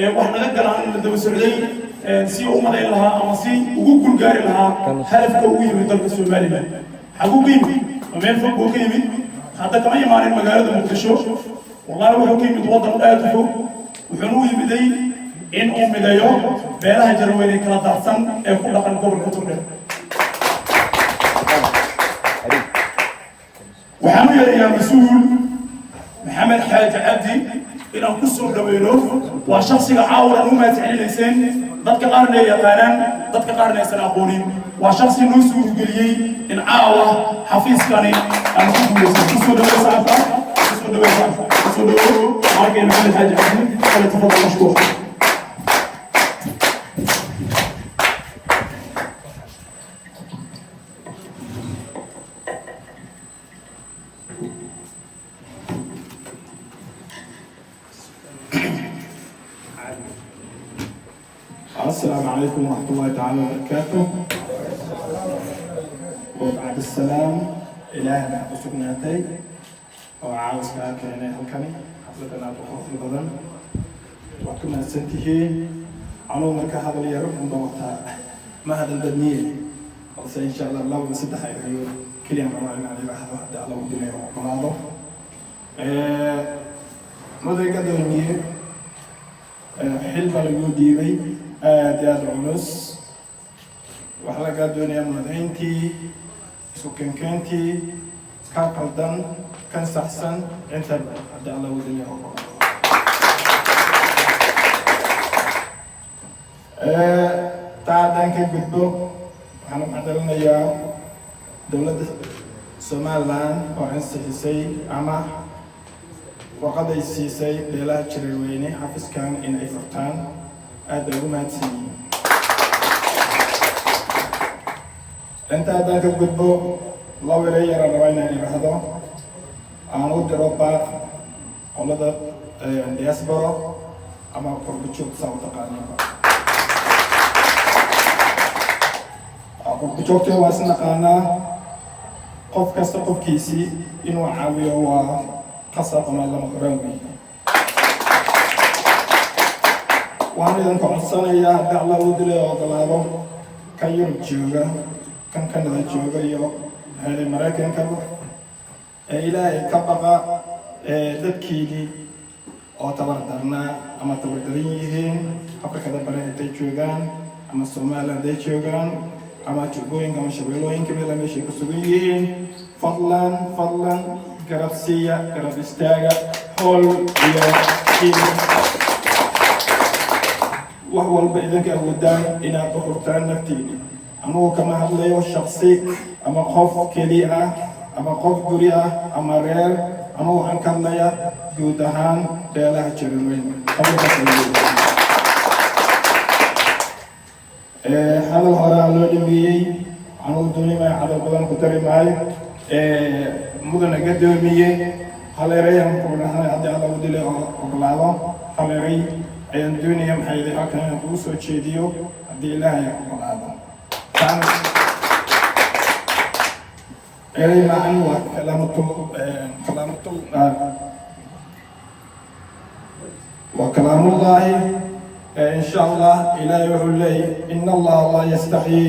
Wax naga galaan la daba socday si u malayn lahaa ama si ugu gulgaari lahaa hadafka ugu yimid dalka Somaliland. Xaguu ka yimid? Ma meel fog buu ka yimid? Hadda kama imaanin magaalada Muqdisho. Wallahi, wuxuu ka yimid waddan aad u fog. Wuxuuna u yimiday in uu mideeyo beelaha Jareerweyne kala daadsan ee ku dhaqan gobolka Togdheer. Waxaan u yeerayaa mas-uul Maxamed Xaaji Cabdi inaan ku soo dhaweyno. Waa shaksiga caawaran u mahad celinayseen, dadka qaarna ay yaqaanaan, dadka qaarna aysan aqoonin. Waa shaksi noo suurgeliyey in caawa xafiiskani aan ku guuleysan. Kusoo dhaweey sacabka, kusoo dhaweey sacabka, kusoo dhaweey markay Maxamed Xaaji Cabdi. فليتفضل مشكور. السلام عليكم ورحمة الله تعالى وبركاته. وبعد السلام، Ilaahay baa u sugnaatay oo caawiskaa keenay halkani xafladan aad u quruxda badan. Waad ku mahadsan tihiin. Anugu marka hadal yar unba wataa, ma hadal badniye, balse insha Allah laba ama saddex erayo keliya rabaa inaan idhaahdo, haddii Alla u dilay oo ogolaado. Mudan gadoomiye, xil baa lagu dhiibay aad iyo aada culus. Waxaa lagaa doonayaa madayntii, isku keenkeentii, kan qaldan, kan saxsan intaba, haddii Alla u dilay ogolaado. Taa haddaan ka gudbo, waxaan u mahadcelinayaa dowladda Somaliland oo ansixisay ama warqaday siisay beelaha Jareerweyne xafiskan in ay furtaan. Aad bay ugu mahadsan yihiin. Inta haddaan ka gudbo, laba erey yaraan rabaa inaan idhaahdo, aan u diro baaq qolada diaspora ama qurbajoog, saa u taqaaniinba. Qurbajoogta waa is naqaanaa. Qof kasta qofkiisii inuu caawiyo waa qasab ama lama huraan weeye. Waxaan idinka codsanayaa, haddii Allah uu dilay ogolaado, kan Yurub jooga, kan Canada jooga iyo maxay Maraykankaba, ee Ilaahay ka baqa, ee dadkiinii oo tabar darnaa ama tabardaran yihiin Afrikada Bare hadday joogaan ama Soomaaliya hadday joogaan ama jubbooyinka ama shabeellooyinka, meela meeshay ku sugan yihiin, fadlan, fadlan garab siiya, garab istaaga, hool iyo qiil wax walba idinka awoodaan inaad u hurtaan naftiini. Anugu kama hadlayo shaksi ama qof keli ah ama qof guri ah ama reer. Anugu waxaan ka hadlayaa guud ahaan beelaha Jareerweyn. Hadal horaa loo dhameeyey, anugu dooni maayo, hadal badan ku dari maayo. Mudana gadoomiye, hal erayaan ku dhahnay, haddii Alla u dilay ogolaado, hal eray ayaan doonaya, maxay yihi, halkan inaan kugu soo jeediyo, haddii Ilaahay ogolaado. Taan eray macan waa kalaamatul waa kalaamullaahi. In sha Allah, Ilaahay wuxuu leeyahy: إن الله لا يستحيي